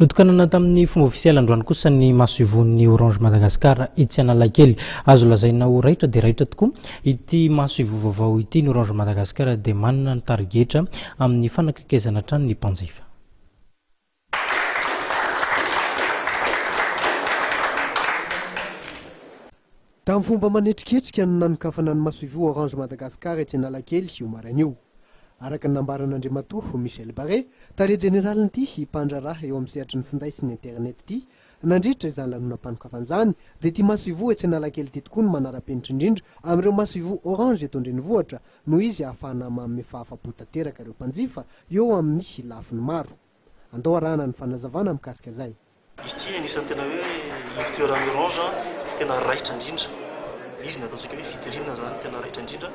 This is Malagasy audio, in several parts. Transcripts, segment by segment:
Notokanana tamin'ny fomba ofisialy androany kosa ny masoivohon'ny Orange Madagascar etsy Analakely. Azo lazaina ho raitra dia raitra tokoa ity masoivoho vaovao ity. Ny Orange Madagascar dia manana ny tarigetra amin'ny fanakaikezana hatrany ny mpanjifa. Tamin'ny fomba manetriketrika no nanokafana ny masoivoho Orange Madagascar etsy Analakely io maraina io. Araka ny nambaran'Andriamatoa Michel Barret, tale jeneralin'ity mpandraharaha eo amin'ny sehatry ny finday sy ny internet ity, nandritra izany lanonam-panokafana izany, dia ity masoivoho etsy Analakely ity tokoa no manara-penitra indrindra amin'ireo masoivoho Orange eto an-drenivohitra noho izy ahafahana manome fahafapo tanteraka ireo mpanjifa eo amin'ny lafiny maro. Andao arahana ny fanazavana mikasika izay. Izy ity anisan'ny tena hoe ivon-toeran'ny Orange tena raitra indrindra. Izy no ataontsika hoe vitrine izany, tena raitra indrindra.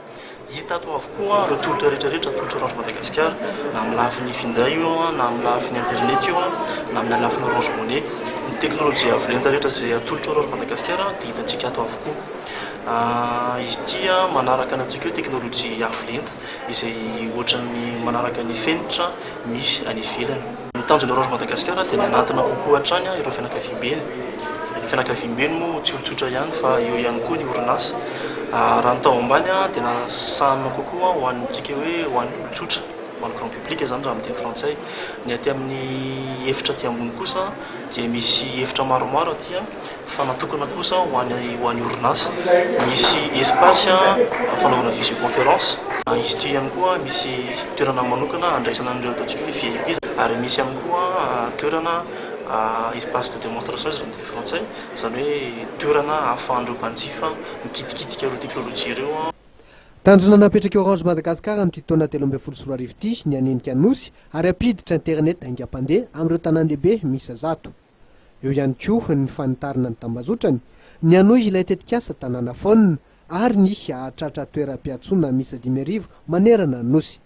Hita ato avokoa ireo tolotra rehetra rehetra atolotr'i Orange Madagasikara, na amin'ny lafiny finday io, na amin'ny lafiny internet io, na amin'ny lafiny Orange Money. Ny teknolojia avo lenta rehetra izay atolotr'i Orange Madagasikara dia hitantsika ato avokoa. Izy ity manaraka ny ataontsika hoe teknolojia avo lenta izay ohatran'ny manaraka ny fenitra misy any ivelany. Ny tanjon'ny Orange Madagascar dia ny hanatona kokoa hatrany ireo fianakaviambeny. Ny fianakaviambeny moa tsy olon-tsotra ihany fa eo ihany koa ny orinasa. Raha ny tao ambany dia nasahanina kokoa ho antsika hoe ho an'ny olon-tsotra, ho an'ny grand public izany raha amin'ny teny frantsay. Ny aty amin'ny efitra aty ambony kosa dia misy efitra maromaro aty. Fa natokana kosa ho an'ny ho an'ny orinasa. Misy espace fanaovana visioconférence. Izy ity ihany koa misy toerana manokana handraisana an'ireo ataontsika hoe VIP ary misy ihany koa toerana espace de démonstration izy raha amin'ny teny frantsay, izany hoe toerana ahafahan'ireo mpanjifa mikitikitika ireo teknolojia ireo. Tanjona napetrak'i Orange Madagascar amin'ity taona 2013 ity ny hanenika Nosy ary hampiditra internet haingam-pandeha amin'ireo tanàn-dehibe miisa 100. Eo ihany koa ny fanitarana ny tambazotrany, ny hanohy ilay tetikasa Tanàna Phone ary ny hahatratra toeram-piantsoana miisa 5000 manerana ny Nosy.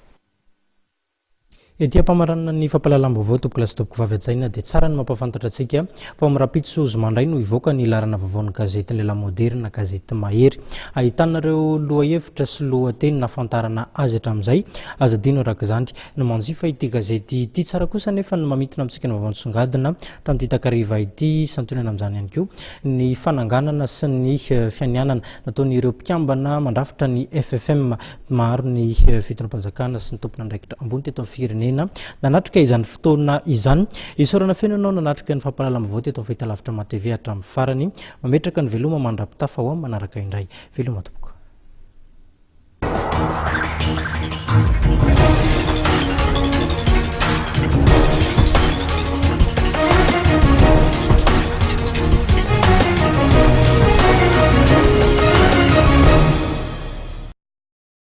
Ety am-pamaranana ny fampahalalam-baovao tompokolahy sy tompokovavy hajaina dia tsara ny mampahafantatra antsika fa amin'ny rahampitso zoma indray no hivoaka ny laharana vaovaon'ny gazety Ny Lehilahy Maoderina, gazety mahery. Ahitana ireo lohahevitra sy lohateny nahafantarana azy hatramin'izay. Aza adino araka izany no manjifa ity gazety ity. Tsara kosa anefa ny mamintina amintsika ny vaovao nisongadina tamin'ity takariva ity. Santionana amin'izany ihany koa ny fananganana sy ny fianianana nataon'ireo mpikambana mandrafitra ny FFM. Maro ny fitondram-panjakana sy ny tompon'andraikitra ambony teto amin'ny firenena nanatrika izany fotoana izany. Isaorana feno ianao nanatrika ny fampahalalam-baovao teto amin'ny fahitalavitra MATV hatramin'ny farany. Mametraka ny veloma mandra-pitafa ho amin'ny manaraka indray. Veloma tompoko.